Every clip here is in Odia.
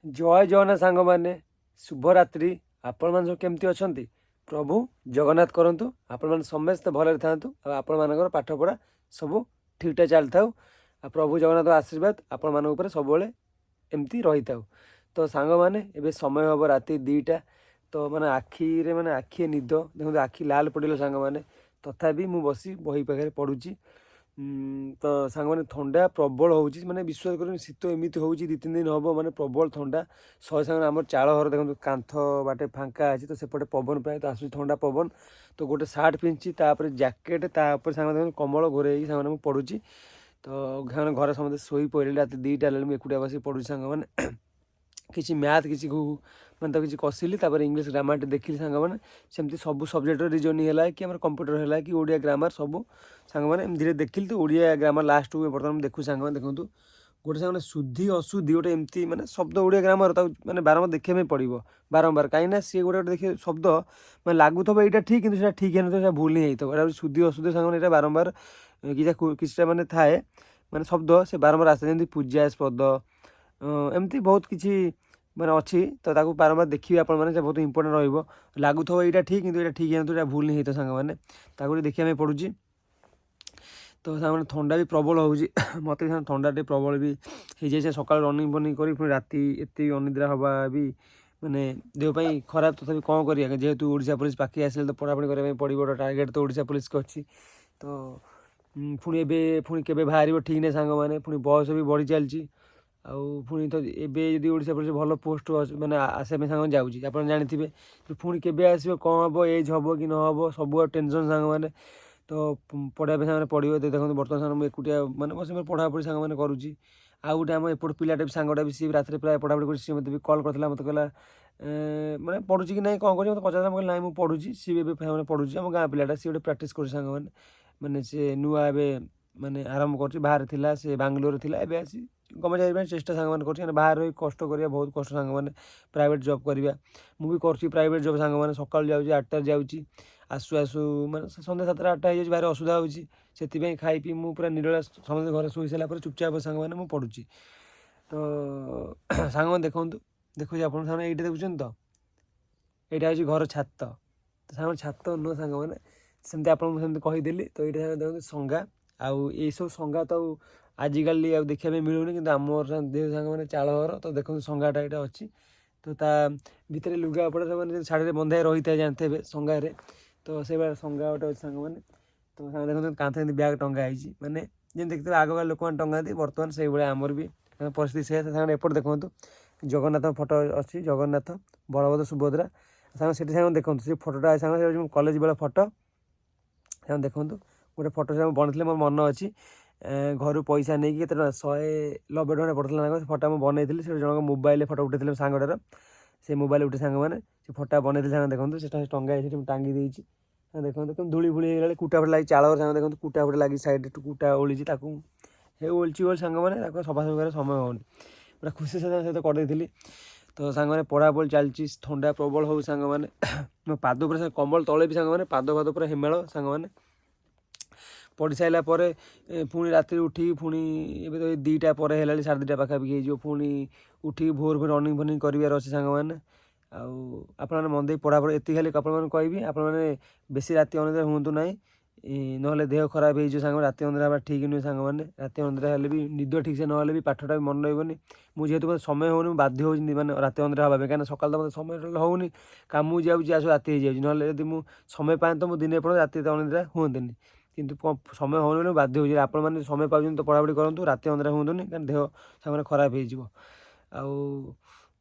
ଜୟ ଜଗନ୍ନାଥ ସାଙ୍ଗମାନେ, ଶୁଭରାତ୍ରି। ଆପଣମାନେ ସବୁ କେମିତି ଅଛନ୍ତି? ପ୍ରଭୁ ଜଗନ୍ନାଥ କରନ୍ତୁ ଆପଣମାନେ ସମସ୍ତେ ଭଲରେ ଥାଆନ୍ତୁ ଆଉ ଆପଣମାନଙ୍କର ପାଠପଢ଼ା ସବୁ ଠିକ୍ଠାକ୍ ଚାଲିଥାଉ ଆଉ ପ୍ରଭୁ ଜଗନ୍ନାଥଙ୍କ ଆଶୀର୍ବାଦ ଆପଣମାନଙ୍କ ଉପରେ ସବୁବେଳେ ଏମିତି ରହିଥାଉ। ତ ସାଙ୍ଗମାନେ, ଏବେ ସମୟ ହେବ ରାତି 2ଟା। ତ ମାନେ ଆଖିରେ ମାନେ ଆଖିଏ ନିଦ, ଦେଖନ୍ତୁ ଆଖି ଲାଲ ପଡ଼ିଗଲା ସାଙ୍ଗମାନେ। ତଥାପି ମୁଁ ବସି ବହି ପାଖରେ ପଢ଼ୁଛି। ତ ସାଙ୍ଗମାନେ, ଥଣ୍ଡା ପ୍ରବଳ ହେଉଛି। ମାନେ ବିଶ୍ୱାସ କରିବେନି, ଶୀତ ଏମିତି ହେଉଛି 2-3 ଦିନ ହେବ, ମାନେ ପ୍ରବଳ ଥଣ୍ଡା ଶହେ। ସାଙ୍ଗରେ ଆମର ଚାଳ ଘର, ଦେଖନ୍ତୁ କାନ୍ଥ ବାଟେ ଫାଙ୍କା ଅଛି, ତ ସେପଟେ ପବନ ପ୍ରାୟତଃ ଆସୁଛି, ଥଣ୍ଡା ପବନ। ତ ଗୋଟେ ସାର୍ଟ ପିନ୍ଧିଛି, ତାପରେ ଜ୍ୟାକେଟ୍, ତା ଉପରେ ସାଙ୍ଗମାନେ ଦେଖନ୍ତୁ କମ୍ବଳ ଘୋଡ଼େଇ ହେଇକି ସାଙ୍ଗମାନେ ମୁଁ ପଢ଼ୁଛି। ତ ସାଙ୍ଗମାନେ, ଘରେ ସମସ୍ତେ ଶୋଇ ପଡ଼ିଲେ, ରାତି 2ଟା ହେଲାଣି, ମୁଁ ଏକୁଟିଆ ବସିକି ପଢ଼ୁଛି। ସାଙ୍ଗମାନେ, କିଛି ମ୍ୟାଥ୍ କିଛି ମାନେ ତାକୁ କିଛି କଷିଲି, ତାପରେ ଇଂଲିଶ ଗ୍ରାମାରଟି ଦେଖିଲି। ସାଙ୍ଗମାନେ, ସେମିତି ସବୁ ସବଜେକ୍ଟର ରିଜନିଂ ହେଲା କି ଆମର କମ୍ପ୍ୟୁଟର ହେଲା କି ଓଡ଼ିଆ ଗ୍ରାମାର, ସବୁ ସାଙ୍ଗମାନେ ଏମିତି ଧୀରେ ଦେଖିଲି। ତ ଓଡ଼ିଆ ଗ୍ରାମାର ଲାଷ୍ଟକୁ ବର୍ତ୍ତମାନ ମୁଁ ଦେଖୁଛି। ସାଙ୍ଗମାନେ ଦେଖନ୍ତୁ, ଗୋଟେ ସାଙ୍ଗମାନେ ଶୁଦ୍ଧି ଅଶୁଦ୍ଧି ଗୋଟେ ଏମିତି ମାନେ ଶବ୍ଦ ଓଡ଼ିଆ ଗ୍ରାମାର, ତାକୁ ମାନେ ବାରମ୍ବାର ଦେଖିବା ପାଇଁ ପଡ଼ିବ ବାରମ୍ବାର। କାହିଁକିନା ସିଏ ଗୋଟେ ଗୋଟେ ଦେଖିବେ ଶବ୍ଦ ମାନେ ଲାଗୁଥିବ ଏଇଟା ଠିକ୍, କିନ୍ତୁ ସେଇଟା ଠିକ୍ ହେଇନଥିବ, ସେଇଟା ଭୁଲ ହିଁ ହେଇଥିବ। ଏଇଟା ହେଉଛି ଶୁଦ୍ଧି ଅଶୁଦ୍ଧି। ସାଙ୍ଗମାନେ, ଏଇଟା ବାରମ୍ବାର କିଛି କିଛିଟା ମାନେ ଥାଏ, ମାନେ ଶବ୍ଦ ସେ ବାରମ୍ବାର ଆସେ, ଯେମିତି ପୂଜାସ୍ପଦ, ଏମିତି ବହୁତ କିଛି ମାନେ ଅଛି। ତ ତାକୁ ବାରମ୍ବାର ଦେଖିବେ ଆପଣମାନେ, ସେ ବହୁତ ଇମ୍ପୋର୍ଟାଣ୍ଟ ରହିବ। ଲାଗୁଥିବ ଏଇଟା ଠିକ୍, କିନ୍ତୁ ଏଇଟା ଠିକ୍ ହେଇନଥିବ, ଏଇଟା ଭୁଲ ହିଁ ହେଇଥିବ। ସାଙ୍ଗମାନେ, ତାକୁ ଟିକେ ଦେଖିବା ପାଇଁ ପଡ଼ୁଛି। ତ ସାଙ୍ଗମାନେ, ଥଣ୍ଡା ବି ପ୍ରବଳ ହେଉଛି। ମୋତେ ବି ଥଣ୍ଡା ଟିକେ ପ୍ରବଳ ବି ହେଇଯାଇଛି। ସକାଳୁ ରନିଂ ଫନିଂ କରି ପୁଣି ରାତି ଏତେ ଅନିଦ୍ରା ହେବା ବି ମାନେ ଦେହ ପାଇଁ ଖରାପ। ତଥାପି କ'ଣ କରିବା? ଯେହେତୁ ଓଡ଼ିଶା ପୋଲିସ ପାଖେଇ ଆସିଲେ ତ ପଢ଼ାପଢ଼ି କରିବା ପାଇଁ ପଡ଼ିବ। ଟାର୍ଗେଟ୍ ତ ଓଡ଼ିଶା ପୋଲିସକୁ ଅଛି। ତ ପୁଣି ଏବେ ପୁଣି କେବେ ବାହାରିବ ଠିକ୍ ନାହିଁ ସାଙ୍ଗମାନେ। ପୁଣି ବୟସ ବି ବଢ଼ି ଚାଲିଛି। ଆଉ ପୁଣି ତ ଏବେ ଯଦି ଓଡ଼ିଶା ପୋଲିସ ଭଲ ପୋଷ୍ଟ ମାନେ ଆସିବା ପାଇଁ ସାଙ୍ଗମାନେ ଯାଉଛି, ଆପଣ ଜାଣିଥିବେ। ପୁଣି କେବେ ଆସିବ, କ'ଣ ହେବ, ଏଜ୍ ହେବ କି ନ ହେବ, ସବୁ ଆଉ ଟେନସନ୍ ସାଙ୍ଗମାନେ। ତ ପଢ଼ିବା ପାଇଁ ସାଙ୍ଗମାନେ ପଡ଼ିବ। ଦେଖନ୍ତୁ, ବର୍ତ୍ତମାନ ସାଙ୍ଗ ମୁଁ ଏକୁଟିଆ ମାନେ ବସି ମୋର ପଢ଼ାପଢ଼ି ସାଙ୍ଗମାନେ କରୁଛି। ଆଉ ଗୋଟେ ଆମ ଏପଟ ପିଲାଟା ବି, ସାଙ୍ଗଟା ବି, ସିଏ ବି ରାତିରେ ପ୍ରାୟ ପଢ଼ାପଢ଼ି କରୁଛି। ସିଏ ମୋତେ ବି କଲ୍ କରିଥିଲା, ମୋତେ କହିଲା ମାନେ ପଢ଼ୁଛି କି ନାହିଁ, କ'ଣ କରୁଛି, ମୋତେ ପଚାରିଲା। ମୁଁ କହିଲି, ନାଇଁ, ମୁଁ ପଢ଼ୁଛି। ସିଏ ବି ଏବେ ସାଙ୍ଗମାନେ ପଢ଼ୁଛି। ଆମ ଗାଁ ପିଲାଟା, ସିଏ ଗୋଟେ ପ୍ରାକ୍ଟିସ୍ କରୁଛି ସାଙ୍ଗମାନେ। ମାନେ ସିଏ ନୂଆ ଏବେ ମାନେ ଆରମ୍ଭ କରୁଛି। ବାହାରେ ଥିଲା ସେ, ବାଙ୍ଗଲୋରରେ ଥିଲା, ଏବେ ଆସି ଗଭର୍ଣ୍ଣମେଣ୍ଟ ଚାକିରି ପାଇଁ ଚେଷ୍ଟା ସାଙ୍ଗମାନେ କରୁଛି। କାହିଁକିନା ବାହାରେ ରହି କଷ୍ଟ କରିବା ବହୁତ କଷ୍ଟ ସାଙ୍ଗମାନେ, ପ୍ରାଇଭେଟ୍ ଜବ୍ କରିବା। ମୁଁ ବି କରୁଛି ପ୍ରାଇଭେଟ୍ ଜବ୍ ସାଙ୍ଗମାନେ। ସକାଳୁ ଯାଉଛି, 8ଟାରେ ଯାଉଛି, ଆସୁ ଆସୁ ମାନେ ସନ୍ଧ୍ୟା 7ଟା 8ଟା ହେଇଯାଉଛି। ଭାରି ଅସୁବିଧା ହେଉଛି। ସେଥିପାଇଁ ଖାଇ ପିଇ ମୁଁ ପୁରା ନିରଳା, ସମସ୍ତେ ଘରେ ଶୋଇ ସାରିଲା ପରେ ଚୁପଚାପ ସାଙ୍ଗମାନେ ମୁଁ ପଢ଼ୁଛି। ତ ସାଙ୍ଗମାନେ ଦେଖନ୍ତୁ, ଦେଖୁଛି ଆପଣ ସାଙ୍ଗମାନେ, ଏଇଠି ଦେଖୁଛନ୍ତି ତ, ଏଇଟା ହେଉଛି ଘର ଛାତ। ତ ସାଙ୍ଗ ଛାତ ନୁହଁ ସାଙ୍ଗମାନେ, ସେମିତି ଆପଣଙ୍କୁ ସେମିତି କହିଦେଲି। ତ ଏଇଟା ସାଙ୍ଗ ଦେଖନ୍ତୁ ସଂଘା। ଆଉ ଏଇସବୁ ସଂଘା ତ ଆଉ ଆଜିକାଲି ଆଉ ଦେଖିବା ପାଇଁ ମିଳୁନି, କିନ୍ତୁ ଆମର ଦେହ ସାଙ୍ଗମାନେ ଚାଳ ଘର। ତ ଦେଖନ୍ତୁ ସଂଘାଟା ଏଇଟା ଅଛି। ତ ତା ଭିତରେ ଲୁଗାପଟା ସେମାନେ ଶାଢ଼ୀରେ ବନ୍ଧା ହେଇ ରହିଥାଏ, ଜାଣିଥିବେ ସଂଘାରେ। ତ ସେଇଭଳିଆ ସଂଘା ଗୋଟେ ଅଛି ସାଙ୍ଗମାନେ। ତ ସାଙ୍ଗ ଦେଖନ୍ତୁ, କାନ୍ଥ ଏମିତି ବ୍ୟାଗ୍ ଟଙ୍ଗା ହେଇଛି। ମାନେ ଯେମିତି ଦେଖିଥିବେ ଆଗକାଳ ଲୋକମାନେ ଟଙ୍ଗାନ୍ତି, ବର୍ତ୍ତମାନ ସେଇଭଳିଆ ଆମର ବି ପରିସ୍ଥିତି ସେଇଆ। ସାଙ୍ଗମାନେ, ଏପଟେ ଦେଖନ୍ତୁ ଜଗନ୍ନାଥଙ୍କ ଫଟୋ ଅଛି, ଜଗନ୍ନାଥ, ବଳଭଦ୍ର, ସୁଭଦ୍ରା। ସାଙ୍ଗ ସେଠି ସାଙ୍ଗ ଦେଖନ୍ତୁ ସେ ଫଟୋଟା ସାଙ୍ଗ, ସେ ହେଉଛି କଲେଜ ବେଳ ଫଟୋ। ସାଙ୍ଗ ଦେଖନ୍ତୁ, ଗୋଟେ ଫଟୋ ସେ ବନେଇଥିଲେ, ମୋର ମନେ ଅଛି। ଘରୁ ପଇସା ନେଇକି କେତେ ଟଙ୍କା, 190 ଟଙ୍କା ପଡ଼ିଥିଲା ନା, ସେ ଫଟୋ ମୁଁ ବନେଇଥିଲି। ସେ ଜଣଙ୍କ ମୋବାଇଲରେ ଫଟୋ ଉଠେଇଥିଲେ, ମୋ ସାଙ୍ଗଟାର ସେ ମୋବାଇଲ ଉଠେ ସାଙ୍ଗମାନେ, ସେ ଫଟୋ ବନେଇଥିଲେ। ସାଙ୍ଗ ଦେଖନ୍ତୁ, ସେଟା ଟଙ୍ଗା ହେଇଛି, ସେଠି ମୁଁ ଟାଙ୍ଗି ଦେଇଛି। ସାଙ୍ଗ ଦେଖନ୍ତୁ କେମିତି ଧୂଳି ଫୁଳି ହେଇଗଲାଣି, କୁଟା ଫୁଟା ଲାଗି ଚାଳ। ସାଙ୍ଗ ଦେଖନ୍ତୁ, କୁଟା ଫୁଟା ଲାଗି ସାଇଡ଼ରେ କୁଟା ଓଳିଛି। ତାକୁ ହେ ଓଳିଛି ଓଳି ସାଙ୍ଗମାନେ, ତାକୁ ସଫାସଫି କରିବା ସମୟ ହେଉନି। ପୁରା ଖୁସି ସହିତ କରିଦେଇଥିଲି। ତ ସାଙ୍ଗମାନେ, ପଢ଼ାପଢ଼ି ଚାଲିଛି। ଥଣ୍ଡା ପ୍ରବଳ ହଉ ସାଙ୍ଗମାନେ, ମୋ ପାଦ ପୁରା କମ୍ବଳ ତଳେ ବି ସାଙ୍ଗମାନେ ପାଦ ଫାଦ ପୁରା ହେମେଳ। ସାଙ୍ଗମାନେ, ପଢ଼ି ସାରିଲା ପରେ ପୁଣି ରାତିରେ ଉଠିକି, ପୁଣି ଏବେ ତ ଏଇ 2ଟା ପରେ ହେଲାଣି, 2:30 ପାଖାପାଖି ହେଇଯିବ, ପୁଣି ଉଠିକି ଭୋର ଭୋର ରନିଂ ଫନିଂ କରିବାର ଅଛି ସାଙ୍ଗମାନେ। ଆଉ ଆପଣମାନେ ମନ ଦେଇ ପଢ଼ାପଢ଼ି, ଏତିକି ଖାଲି ଆପଣମାନଙ୍କୁ କହିବି। ଆପଣମାନେ ବେଶୀ ରାତି ଅନିଦ୍ରା ହୁଅନ୍ତୁ ନାହିଁ, ନହେଲେ ଦେହ ଖରାପ ହେଇଯିବ ସାଙ୍ଗ। ରାତି ଅନିଦ୍ରା ହେବା ଠିକ୍ ନୁହେଁ ସାଙ୍ଗମାନେ। ରାତି ଅନିଦ୍ରା ହେଲେ ବି, ନିଦ ଠିକ୍ସେ ନହେଲେ ବି ପାଠଟା ବି ମନେ ରହିବନି। ମୁଁ ଯେହେତୁ ମୋତେ ସମୟ ହେଉନି, ମୁଁ ବାଧ୍ୟ ହେଉଛି ମାନେ ରାତି ଅନିଦ୍ରା ହେବା ପାଇଁ। କାହିଁକିନା ସକାଳେ ତ ମୋତେ ସମୟ ହେଉନି, କାମକୁ ଯାଉଛି, ଆସୁ ରାତି ହେଇଯାଉଛି। ନହେଲେ ଯଦି ମୁଁ ସମୟ ପାଆନ୍ତି ତ ମୁଁ ଦିନେ ପର୍ଯ୍ୟନ୍ତ ରାତି ଏତେ ଅନିଦ୍ରା ହୁଅନ୍ତିନି। କିନ୍ତୁ ସମୟ ହେଉନି ବୋଲି ମୁଁ ବାଧ୍ୟ ହେଉଛି। ଆପଣମାନେ ସମୟ ପାଉଛନ୍ତି ତ ପଢ଼ାପଢ଼ି କରନ୍ତୁ, ରାତି ଅନିଦ୍ରା ହୁଅନ୍ତୁନି, କାରଣ ଦେହ ସାଙ୍ଗମାନେ ଖରାପ ହେଇଯିବ। ଆଉ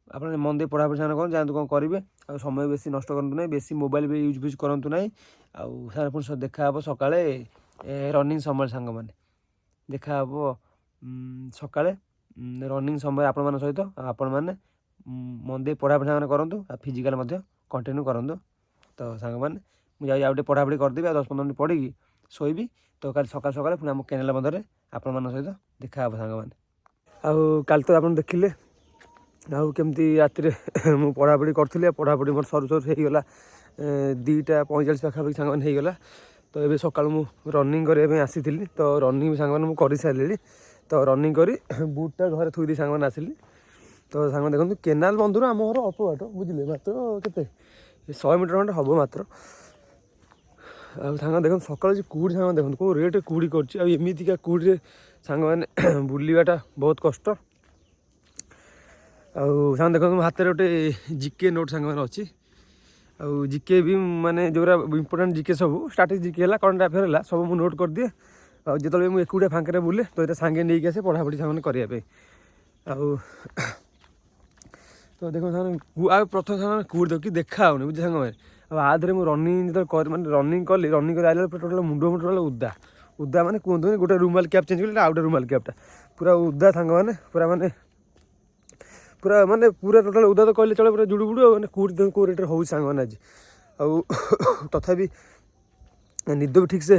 ଆପଣ ମନ ଦେଇ ପଢ଼ାପଢ଼ି ସାଙ୍ଗରେ କରନ୍ତୁ, ଯାଆନ୍ତୁ କ'ଣ କରିବେ। ଆଉ ସମୟ ବେଶୀ ନଷ୍ଟ କରନ୍ତୁ ନାହିଁ, ବେଶୀ ମୋବାଇଲ ବି ୟୁଜ୍ ଫ୍ୟୁଜ୍ କରନ୍ତୁ ନାହିଁ। ଆଉ ସାର୍, ପୁଣି ଦେଖା ହେବ ସକାଳେ ରନିଂ ସମୟରେ। ସାଙ୍ଗମାନେ, ଦେଖା ହେବ ସକାଳେ ରନିଂ ସମୟରେ ଆପଣମାନଙ୍କ ସହିତ। ଆଉ ଆପଣମାନେ ମନ ଦେଇ ପଢ଼ାପଢ଼ି ସାଙ୍ଗରେ କରନ୍ତୁ ଆଉ ଫିଜିକାଲ୍ ମଧ୍ୟ କଣ୍ଟିନ୍ୟୁ କରନ୍ତୁ। ତ ସାଙ୍ଗମାନେ, ମୁଁ ଯାଉଛି ଆଉ ଟିକେ ପଢ଼ାପଢ଼ି କରିଦେବି, ଆଉ 10-15 ମିନିଟ୍ ପଢ଼ିକି ଶୋଇବି। ତ କାଲି ସକାଳ ସକାଳେ ପୁଣି ଆମ କେନାଲ ବନ୍ଧରେ ଆପଣମାନଙ୍କ ସହିତ ଦେଖା ହେବ ସାଙ୍ଗମାନେ। ଆଉ କାଲି ତ ଆପଣ ଦେଖିଲେ ଆଉ କେମିତି ରାତିରେ ମୁଁ ପଢ଼ାପଢ଼ି କରୁଥିଲି। ଆଉ ପଢ଼ାପଢ଼ି ମୋର ସରୁ ସରୁ ହେଇଗଲା 2ଟା 45 ପାଖାପାଖି ସାଙ୍ଗମାନେ ହେଇଗଲା। ତ ଏବେ ସକାଳୁ ମୁଁ ରନିଂ କରିବା ପାଇଁ ଆସିଥିଲି। ତ ରନିଂ ସାଙ୍ଗମାନେ ମୁଁ କରିସାରିଲିଣି। ତ ରନିଂ କରି ବୁଟ୍ଟା ଘରେ ଥୋଇ ଦେଇ ସାଙ୍ଗମାନେ ଆସିଲି। ତ ସାଙ୍ଗ ଦେଖନ୍ତୁ, କେନାଲ ବନ୍ଧରୁ ଆମ ଘର ଅଳ୍ପ ବାଟ, ବୁଝିଲେ? ମାତ୍ର କେତେ, 100 ମିଟର ଖଣ୍ଡେ ହେବ ମାତ୍ର। ଆଉ ସାଙ୍ଗ ଦେଖନ୍ତୁ, ସକାଳୁ ଯେ କୁହୁଡ଼ି, ସାଙ୍ଗ ଦେଖନ୍ତୁ କେଉଁ ରେଟ୍ରେ କୁହୁଡ଼ି କରୁଛି। ଆଉ ଏମିତିକା କୁହୁଡ଼ିରେ ସାଙ୍ଗମାନେ ବୁଲିବାଟା ବହୁତ କଷ୍ଟ। ଆଉ ସାଙ୍ଗ ଦେଖନ୍ତୁ, ମୋ ହାତରେ ଗୋଟେ ଜିକେ ନୋଟ୍ ସାଙ୍ଗମାନେ ଅଛି। ଆଉ ଜିକେ ବି ମାନେ ଯେଉଁଗୁଡ଼ା ଇମ୍ପୋର୍ଟାଣ୍ଟ ଜିକେ ସବୁ, ଷ୍ଟାଟିକ୍ ଜିକେ ହେଲା, କରେଣ୍ଟ ଆଫେୟାର ହେଲା, ସବୁ ମୁଁ ନୋଟ୍ କରିଦିଏ। ଆଉ ଯେତେବେଳେ ମୁଁ ଏକୁଟିଆ ଫାଙ୍କାରେ ବୁଲେ, ତ ଏଇଟା ସାଙ୍ଗେ ନେଇକି ଆସେ ପଢ଼ାପଢ଼ି ସାଙ୍ଗମାନେ କରିବା ପାଇଁ। ଆଉ ତ ଦେଖନ୍ତୁ ସାଙ୍ଗମାନେ, ଆଉ ପ୍ରଥମେ ସାଙ୍ଗମାନେ କୁହୁଡ଼ି ଦେଖି ଦେଖା ହେଉନି, ବୁଝିଲେ ସାଙ୍ଗମାନେ? ଆଉ ଆ ଦେହରେ ମୁଁ ରନିଂ ଯେତେବେଳେ କରି, ମାନେ ରନିଂ କଲି, ରନିଂ କରି ଆଇଲା ବେଳକୁ ଟୋଟାଲ୍ ମୁଣ୍ଡ ମୁଣ୍ଡ ଟୋଟାଲ୍ ଉଦା ଉଦା। ମାନେ କୁହନ୍ତୁନି, ଗୋଟେ ରୁମାଲ କ୍ୟାପ୍ ଚେଞ୍ଜ କଲି, ଆଉ ଗୋଟେ ରୁମାଲ କ୍ୟାପ୍ଟା ପୁରା ଉଦା ସାଙ୍ଗମାନେ। ପୁରା ମାନେ ପୁରା ମାନେ ପୁରା ଟୋଟାଲ୍ ଉଦା ତ କହିଲେ ଚଳେ, ପୁରା ଜୁଡ଼ୁ ବୁଡ଼ୁ। ଆଉ ମାନେ କୁହୁଡ଼ି ଦେଖନ୍ତୁ କେଉଁ ରେଟ୍ରେ ହେଉଛି ସାଙ୍ଗମାନେ ଆଜି। ଆଉ ତଥାପି ନିଦ ବି ଠିକ୍ସେ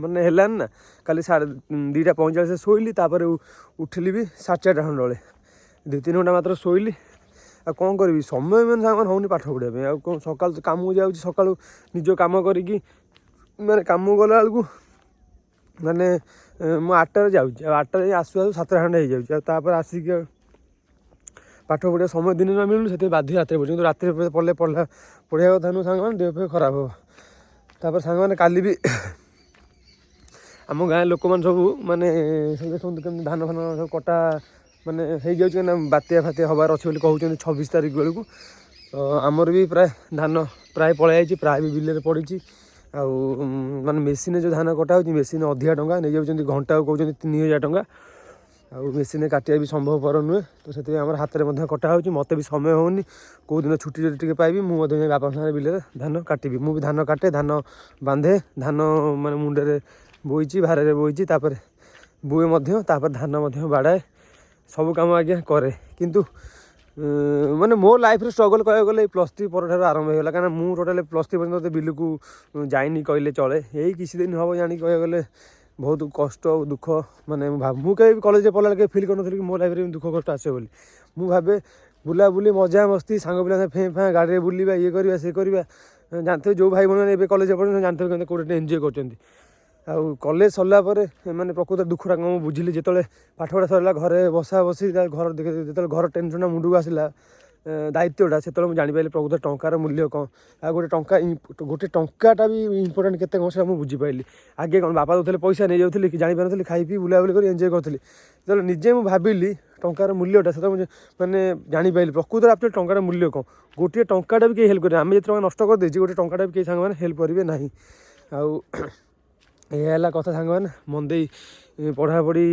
ମାନେ ହେଲାନି ନା। କାଲି 2:30ରେ ଶୋଇଲି, ତାପରେ ଉଠିଲି ବି 4:30 ଖଣ୍ଡେ ବେଳେ। 2-3 ଘଣ୍ଟା ମାତ୍ର ଶୋଇଲି। ଆଉ କ'ଣ କରିବି? ସମୟ ମାନେ ସାଙ୍ଗମାନେ ହେଉନି ପାଠ ପଢ଼ିବା ପାଇଁ। ଆଉ କ'ଣ, ସକାଳୁ ତ କାମକୁ ଯାଉଛି, ସକାଳୁ ନିଜ କାମ କରିକି ମାନେ କାମକୁ ଗଲା ବେଳକୁ ମାନେ ମୁଁ 8ଟାରେ ଯାଉଛି, ଆଉ 8ଟାରେ ଯାଇ ଆସୁ ଆସୁ 7ଟା ଖଣ୍ଡେ ହେଇଯାଉଛି। ଆଉ ତାପରେ ଆସିକି ଆଉ ପାଠ ପଢ଼ିବା ସମୟ ଦିନେ ନ ମିଳୁନି, ସେଥିପାଇଁ ବାଧ୍ୟ ରାତିରେ ପଢ଼ୁଛି। କିନ୍ତୁ ରାତିରେ ପଢ଼ିଲେ ପଢ଼ିବା କଥା ନୁହଁ ସାଙ୍ଗମାନେ, ଦେହ ଫେହ ଖରାପ ହେବ। ତାପରେ ସାଙ୍ଗମାନେ କାଲି ବି ଆମ ଗାଁ ଲୋକମାନେ ସବୁ ମାନେ ସବୁ ଦେଖନ୍ତୁ କେମିତି ଧାନ ଫାନ ସବୁ କଟା ମାନେ ହେଇଯାଉଛି, କାହିଁକିନା ବାତ୍ୟା ଫାତ୍ୟା ହେବାର ଅଛି ବୋଲି କହୁଛନ୍ତି 26 ତାରିଖ ବେଳକୁ। ତ ଆମର ବି ପ୍ରାୟ ଧାନ ପ୍ରାୟ ପଳେଇ ଯାଇଛି, ପ୍ରାୟ ବି ବିଲରେ ପଡ଼ିଛି। ଆଉ ମାନେ ମେସିନ୍ରେ ଯେଉଁ ଧାନ କଟା ହେଉଛି, ମେସିନ୍ ଅଧିକା ଟଙ୍କା ନେଇଯାଉଛନ୍ତି, ଘଣ୍ଟାକୁ କହୁଛନ୍ତି 3000 ଟଙ୍କା। ଆଉ ମେସିନ୍ରେ କାଟିବା ବି ସମ୍ଭବପର ନୁହେଁ। ତ ସେଥିପାଇଁ ଆମର ହାତରେ ମଧ୍ୟ କଟା ହେଉଛି। ମୋତେ ବି ସମୟ ହେଉନି। କେଉଁ ଦିନ ଛୁଟି ଯଦି ଟିକେ ପାଇବି, ମୁଁ ମଧ୍ୟ ଯାଇ ବାପାଙ୍କ ସାଙ୍ଗରେ ବିଲରେ ଧାନ କାଟିବି। ମୁଁ ବି ଧାନ କାଟେ, ଧାନ ବାନ୍ଧେ, ଧାନ ମାନେ ମୁଣ୍ଡରେ ବୋଇଛି, ଭାରରେ ବୋଇଛି, ତାପରେ ବୁଏ ମଧ୍ୟ, ତାପରେ ଧାନ ମଧ୍ୟ ବାଡ଼ାଏ, ସବୁ କାମ ଆଜ୍ଞା କରେ। କିନ୍ତୁ ମାନେ ମୋ ଲାଇଫ୍ରେ ଷ୍ଟ୍ରଗଲ୍ କହିବାକୁ ଗଲେ ଏଇ +3 ପରଠାରୁ ଆରମ୍ଭ ହେଇଗଲା, କାରଣ ମୁଁ ଟୋଟାଲି +3 ପର୍ଯ୍ୟନ୍ତ ଏତେ ବିଲକୁ ଯାଇନି କହିଲେ ଚଳେ। ଏଇ କିଛି ଦିନ ହେବ ଜାଣିକି କହିବାକୁ ଗଲେ ବହୁତ କଷ୍ଟ ଆଉ ଦୁଃଖ। ମାନେ ମୁଁ କେବେ ବି କଲେଜରେ ପଢ଼ିଲା ବେଳେ କେବେ ଫିଲ୍ କରିନଥିଲି କି ମୋ ଲାଇଫ୍ରେ ଏମିତି ଦୁଃଖ କଷ୍ଟ ଆସିବ ବୋଲି। ମୁଁ ଭାବେ ବୁଲାବୁଲି, ମଜା ମସ୍ତି, ସାଙ୍ଗ ପିଲାଙ୍କ ଫେଁ ଫାଁ, ଗାଡ଼ିରେ ବୁଲିବା, ଇଏ କରିବା, ସେ କରିବା। ଜାଣିଥିବେ, ଯେଉଁ ଭାଇ ଭଉଣୀମାନେ ଏବେ କଲେଜରେ ପଢ଼ୁଛନ୍ତି, ଜାଣିଥିବେ କେମିତି କେଉଁଠି ଏନ୍ଜୟ କରୁଛନ୍ତି। ଆଉ କଲେଜ ସରିଲା ପରେ ମାନେ ପ୍ରକୃତ ଦୁଃଖଟା କ'ଣ ମୁଁ ବୁଝିଲି, ଯେତେବେଳେ ପାଠପଢ଼ା ସରିଲା, ଘରେ ବସା ବସି ଘର ଯେତେବେଳେ ଘର ଟେନସନ୍ଟା ମୁଣ୍ଡକୁ ଆସିଲା, ଦାୟିତ୍ୱଟା, ସେତେବେଳେ ମୁଁ ଜାଣିପାରିଲି ପ୍ରକୃତ ଟଙ୍କାର ମୂଲ୍ୟ କ'ଣ। ଆଉ ଗୋଟେ ଟଙ୍କାଟା ବି ଇମ୍ପୋର୍ଟାଣ୍ଟ କେତେ କ'ଣ, ସେଇଟା ମୁଁ ବୁଝିପାରିଲି। ଆଗେ କ'ଣ, ବାପା ଦେଉଥିଲେ ପଇସା, ନେଇଯାଉଥିଲି କି ଜାଣିପାରୁନଥିଲି, ଖାଇ ପିଇ ବୁଲାବୁଲି କରି ଏନ୍ଜୟ କରୁଥିଲି। ଯେତେବେଳେ ନିଜେ ମୁଁ ଭାବିଲି ଟଙ୍କାର ମୂଲ୍ୟଟା, ସେତେବେଳେ ମୁଁ ମାନେ ଜାଣିପାରିଲି ପ୍ରକୃତରେ ଆକ୍ଚୁଆଲି ଟଙ୍କାର ମୂଲ୍ୟ କ'ଣ। ଗୋଟିଏ ଟଙ୍କାଟା ବି କେହି ହେଲ୍ପ କରିବେ, ଆମେ ଯେତେ ଟଙ୍କା ନଷ୍ଟ କରିଦେଇଛି, ଗୋଟେ ଟଙ୍କାଟା ବି କେହି ସାଙ୍ଗମାନେ ହେଲ୍ପ କରିବେ ନାହିଁ। ଆଉ ଏହା ହେଲା କଥା ସାଙ୍ଗମାନେ, ମନ ଦେଇ ପଢ଼ାପଢ଼ି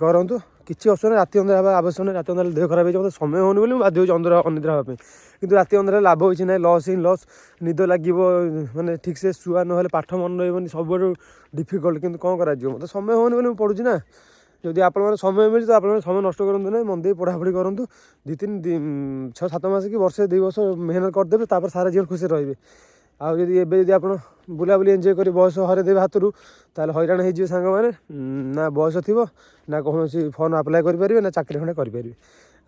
କରନ୍ତୁ। କିଛି ଅସୁବିଧା ନାହିଁ, ରାତି ଅନିଦ୍ରା ହେବା ଆବଶ୍ୟକ ନାହିଁ। ରାତି ଅନିଦ୍ରା ହେଲେ ଦେହ ଖରାପ ହେଇଯିବ। ମୋତେ ସମୟ ହେଉନି ବୋଲି ମୁଁ ବାଧ୍ୟ ହେଉଛି ଅନିଦ୍ରା ହେବା ପାଇଁ। କିନ୍ତୁ ରାତି ଅନିଦ୍ରା ହେଲେ ଲାଭ କିଛି ନାହିଁ, ଲସ୍ ହିଁ ଲସ୍। ନିଦ ଲାଗିବ, ମାନେ ଠିକ୍ସେ ଶୁଆ ନହେଲେ ପାଠ ମନ ରହିବନି, ସବୁଆଡ଼ୁ ଡିଫିକଲ୍ଟ। କିନ୍ତୁ କ'ଣ କରାଯିବ, ମୋତେ ସମୟ ହେଉନି ବୋଲି ମୁଁ ପଢ଼ୁଛି ନା। ଯଦି ଆପଣଙ୍କର ସମୟ ମିଳୁଛି, ତ ଆପଣମାନେ ସମୟ ନଷ୍ଟ କରନ୍ତୁ ନାହିଁ, ମନ ଦେଇ ପଢ଼ାପଢ଼ି କରନ୍ତୁ। ଦୁଇ ତିନି 6-7 ମାସ କି ବର୍ଷେ 2 ବର୍ଷ ମେହନତ କରିଦେବେ, ତାପରେ ସାରା ଜୀବନ ଖୁସିରେ ରହିବେ। ଆଉ ଯଦି ଏବେ ଯଦି ଆପଣ ବୁଲାବୁଲି ଏନ୍ଜୟ କରି ବୟସ ହରେଇଦେବେ ହାତରୁ, ତାହେଲେ ହଇରାଣ ହେଇଯିବେ ସାଙ୍ଗମାନେ। ନା ବୟସ ଥିବ, ନା କୌଣସି ଫର୍ମ ଆପ୍ଲାଏ କରିପାରିବେ, ନା ଚାକିରି ଖଣ୍ଡେ କରିପାରିବେ।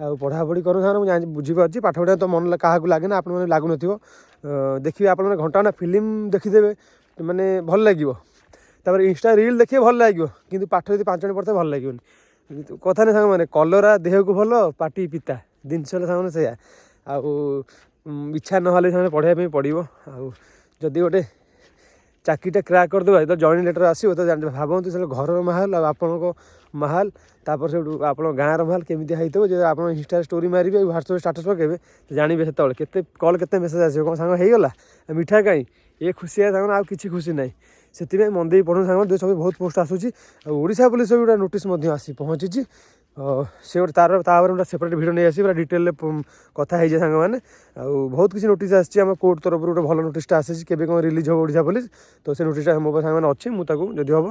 ଆଉ ପଢ଼ାପଢ଼ି କରନ୍ତୁ ସାଙ୍ଗ। ମୁଁ ଜାଣି ବୁଝିପାରୁଛି, ପାଠ ପଢ଼ିବା ତ ମନ କାହାକୁ ଲାଗେ ନା, ଆପଣମାନେ ଲାଗୁନଥିବ। ଦେଖିବେ, ଆପଣମାନେ ଘଣ୍ଟା ଘଣ୍ଟା ଫିଲ୍ମ ଦେଖିଦେବେ, ମାନେ ଭଲ ଲାଗିବ। ତାପରେ ଇନଷ୍ଟା ରିଲ୍ ଦେଖିବେ, ଭଲ ଲାଗିବ। କିନ୍ତୁ ପାଠ ଯଦି 5 ମିନିଟ୍ ପଢ଼ିଥିବେ, ଭଲ ଲାଗିବନି। କିନ୍ତୁ କଥା ନାହିଁ ସାଙ୍ଗମାନେ, କଲରା ଦେହକୁ ଭଲ, ପାଟି ପିତା ଜିନିଷ ହେଲା ସାଙ୍ଗମାନେ ସେଇଆ। ଆଉ ଇଚ୍ଛା ନହେଲେ ସେମାନେ ପଢ଼ିବା ପାଇଁ ପଡ଼ିବ। ଆଉ ଯଦି ଗୋଟେ ଚାକିରିଟା କ୍ରାକ୍ କରିଦେବା, ଯେତେବେଳେ ଜଏନିଂ ଲେଟର୍ ଆସିବ, ତ ଭାବନ୍ତୁ ସେତେବେଳେ ଘରର ମାହୋଲ ଆଉ ଆପଣଙ୍କ ମାହୋଲ, ତାପରେ ସେଇଠୁ ଆପଣଙ୍କ ଗାଁର ମାହୋଲ କେମିତି ହେଇଥିବ। ଯେ ଆପଣ ଇନଷ୍ଟାରେ ଷ୍ଟୋରି ମାରିବେ, ହ୍ୱାଟ୍ସଆପ୍ରେ ଷ୍ଟାଟସ୍ ପକାଇବେ, ତ ଜାଣିବେ ସେତେବେଳେ କେତେ କଲ୍, କେତେ ମେସେଜ୍ ଆସିବ, କ'ଣ ସାଙ୍ଗ ହେଇଗଲା, ଆଉ ମିଠା କାହିଁ? ଏ ଖୁସି ସାଙ୍ଗ, ଆଉ କିଛି ଖୁସି ନାହିଁ। ସେଥିପାଇଁ ମନ ଦେଇ ପଢ଼ନ୍ତୁ ସାଙ୍ଗ। ସବୁ ବହୁତ ପୋଷ୍ଟ ଆସୁଛି। ଆଉ ଓଡ଼ିଶା ପୋଲିସର ବି ଗୋଟେ ନୋଟିସ୍ ମଧ୍ୟ ଆସି ପହଞ୍ଚିଛି। ସେ ଗୋଟେ ତାର ତାପରେ ଗୋଟେ ସେପାରେଟ୍ ଭିଡ଼ିଓ ନେଇ ଆସିବି, ପୁରା ଡିଟେଲରେ କଥା ହେଇଯିବ ସାଙ୍ଗମାନେ। ଆଉ ବହୁତ କିଛି ନୋଟିସ୍ ଆସିଛି, ଆମ କୋର୍ଟ ତରଫରୁ ଗୋଟେ ଭଲ ନୋଟିସ୍ଟା ଆସିଛି, କେବେ କ'ଣ ରିଲିଜ୍ ହେବ ଓଡ଼ିଶା ପୋଲିସ। ତ ସେ ନୋଟିସ୍ଟା ମୋ ପାଖେ ସାଙ୍ଗମାନେ ଅଛି। ମୁଁ ତାକୁ ଯଦି ହେବ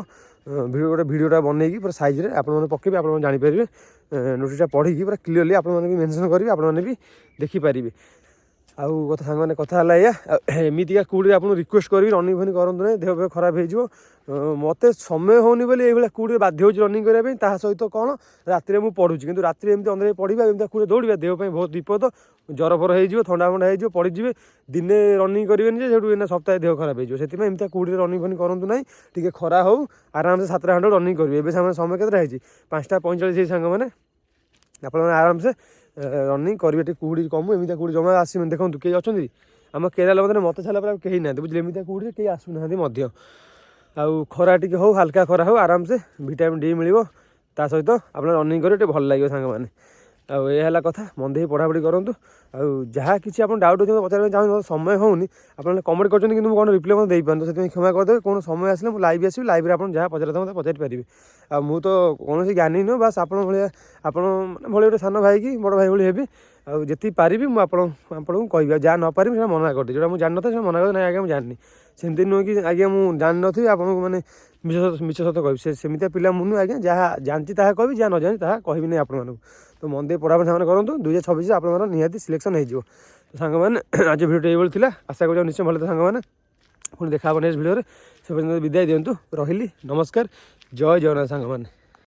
ଭିଡ଼ିଓ ଗୋଟେ ଭିଡ଼ିଓଟା ବନେଇକି ପୁରା ସାଇଜ୍ରେ ଆପଣମାନେ ପକେଇବେ, ଆପଣମାନେ ଜାଣିପାରିବେ। ନୋଟିସ୍ଟା ପଢ଼ିକି ପୁରା କ୍ଲିୟରଲି ଆପଣମାନେ ବି ମେନସନ୍ କରିବେ, ଆପଣମାନେ ବି ଦେଖିପାରିବେ। ଆଉ କଥା ସାଙ୍ଗମାନେ, କଥା ହେଲା ଏଇଆ। ଆଉ ଏମିତିକା କୁହୁଡ଼ିରେ ଆପଣଙ୍କୁ ରିକ୍ୱେଷ୍ଟ କରିବି, ରନିଂ ଫନିଂ କରନ୍ତୁ ନାହିଁ, ଦେହ ଫେହ ଖରାପ ହେଇଯିବ। ମୋତେ ସମୟ ହେଉନି ବୋଲି ଏଇଭଳିଆ କୁହୁଡ଼ିରେ ବାଧ୍ୟ ହେଉଛି ରନିଂ କରିବା ପାଇଁ। ତାହା ସହିତ କ'ଣ, ରାତିରେ ମୁଁ ପଢ଼ୁଛି। କିନ୍ତୁ ରାତିରେ ଏମିତି ଅନ୍ଧାରେ ପଢ଼ିବା, ଏମିତି କୁହୁଡ଼ିରେ ଦୌଡ଼ିବା ଦେହ ପାଇଁ ବହୁତ ବିପଦ। ଜ୍ୱର ଫର ହେଇଯିବ, ଥଣ୍ଡା ଫଣ୍ଡା ହେଇଯିବ, ପଡ଼ିଯିବେ। ଦିନେ ରନିଂ କରିବେନି ଯେ ସେଠୁ ଏଇନା ସପ୍ତାହେ ଦେହ ଖରାପ ହେଇଯିବ। ସେଥିପାଇଁ ଏମିତିଆ କୁହୁଡ଼ିରେ ରନିଂ ଫନିଂ କରନ୍ତୁ ନାହିଁ। ଟିକେ ଖରା ହଉ, ଆରାମସେ 7ଟା ଖଣ୍ଡେ ରନିଂ କରିବେ। ଏବେ ସାଙ୍ଗମାନେ ସମୟ କେତେଟା ହେଇଛି? 5:45 ହେଇ ସାଙ୍ଗମାନେ। ଆପଣମାନେ ଆରାମସେ ରନିଂ କରିବେ। ଟିକେ କୁହୁଡ଼ି କମୁ, ଏମିତିଆ କୁହୁଡ଼ି ଜମା ଆସିବନି। ଦେଖନ୍ତୁ, କେହି ଅଛନ୍ତି ଆମ କେରାଲ ମଧ୍ୟରେ? ମୋତେ ଛାଡ଼ିଲା ପରେ ଆଉ କେହି ନାହାନ୍ତି, ବୁଝିଲେ? ଏମିତିଆ କୁହୁଡ଼ିରେ କେହି ଆସୁନାହାନ୍ତି ମଧ୍ୟ। ଆଉ ଖରା ଟିକେ ହଉ, ହାଲକା ଖରା ହଉ, ଆରାମସେ ଭିଟାମିନ୍ ଡି ମିଳିବ। ତା ସହିତ ଆପଣ ରନିଂ କରିବେ, ଟିକେ ଭଲ ଲାଗିବ ସାଙ୍ଗମାନେ। ଆଉ ଏ ହେଲା କଥା, ମନ ଦେଇ ପଢ଼ାପଢ଼ି କରନ୍ତୁ। ଆଉ ଯାହା କିଛି ଆପଣ ଡାଉଟ୍ ଅଛି, ମୋତେ ପଚାରିବା ପାଇଁ ଚାହୁଁଛନ୍ତି, ମୋତେ ସମୟ ହେଉନି। ଆପଣ କମେଣ୍ଟ କରୁଛନ୍ତି, କିନ୍ତୁ ମୁଁ କ'ଣ ରିପ୍ଲାଏ ମଧ୍ୟ ଦେଇପାରୁନି, ତ ସେଥିପାଇଁ କ୍ଷମା କରିଦେବେ। କ'ଣ ସମୟ ଆସିଲେ ମୁଁ ଲାଇଭ୍ ଆସିବି। ଲାଇଭ୍ରେ ଆପଣ ଯାହା ପଚାରିବେ, ମୋତେ ପଚାରି ପାରିବେ। ଆଉ ମୁଁ ତ କୌଣସି ଜ୍ଞାନୀ ନୁହଁ, ବାସ୍ ଆପଣ ଭଳିଆ, ଆପଣ ମାନେ ଭଳି ଗୋଟେ ସାନ ଭାଇ କି ବଡ଼ ଭାଇ ଭଳି ହେବି। ଆଉ ଯେତିକି ପାରିବି, ମୁଁ ଆପଣଙ୍କୁ କହିବି। ଆଉ ଯାହା ନ ପାରିବି, ସେଇଟା ମନା କରିଦେବି। ଯେଉଁଟା ମୁଁ ଜାଣିନଥାଏ, ସେଇଟା ମନା କରିଦେବି, ନାଇଁ ଆଜ୍ଞା, ମୁଁ ଜାଣିନି। ସେମିତି ନୁହେଁ କି ଆଜ୍ଞା, ମୁଁ ଜାଣିନଥିବି, ଆପଣଙ୍କୁ ମାନେ ମିଛ ସତ କହିବି। ସେ ସେମିତିଆ ପିଲା ମୁଁ ନୁହେଁ ଆଜ୍ଞା। ଯାହା ଜାଣିଛି ତାହା କହିବି, ଯାହା ନ ଜାଣିଛି ତାହା କହିବିନି ଆପଣମାନଙ୍କୁ। ତ ମନ ଦେଇ ପଢ଼ାପଢ଼ି ସାଙ୍ଗମାନେ କରନ୍ତୁ, 2026 ଆପଣଙ୍କର ନିହାତି ସିଲେକ୍ସନ୍ ହେଇଯିବ। ତ ସାଙ୍ଗମାନେ, ଆଜି ଭିଡ଼ିଓଟି ଏଇଭଳି ଥିଲା। ଆଶା କରୁଛି ନିଶ୍ଚୟ ଭଲ ଥିବ ସାଙ୍ଗମାନେ। ପୁଣି ଦେଖା ହେବ ନେକ୍ସଟ ଭିଡ଼ିଓରେ, ସେ ପର୍ଯ୍ୟନ୍ତ ବିଦାୟ ଦିଅନ୍ତୁ। ରହିଲି, ନମସ୍କାର, ଜୟ ଜଗନ୍ନାଥ ସାଙ୍ଗମାନେ।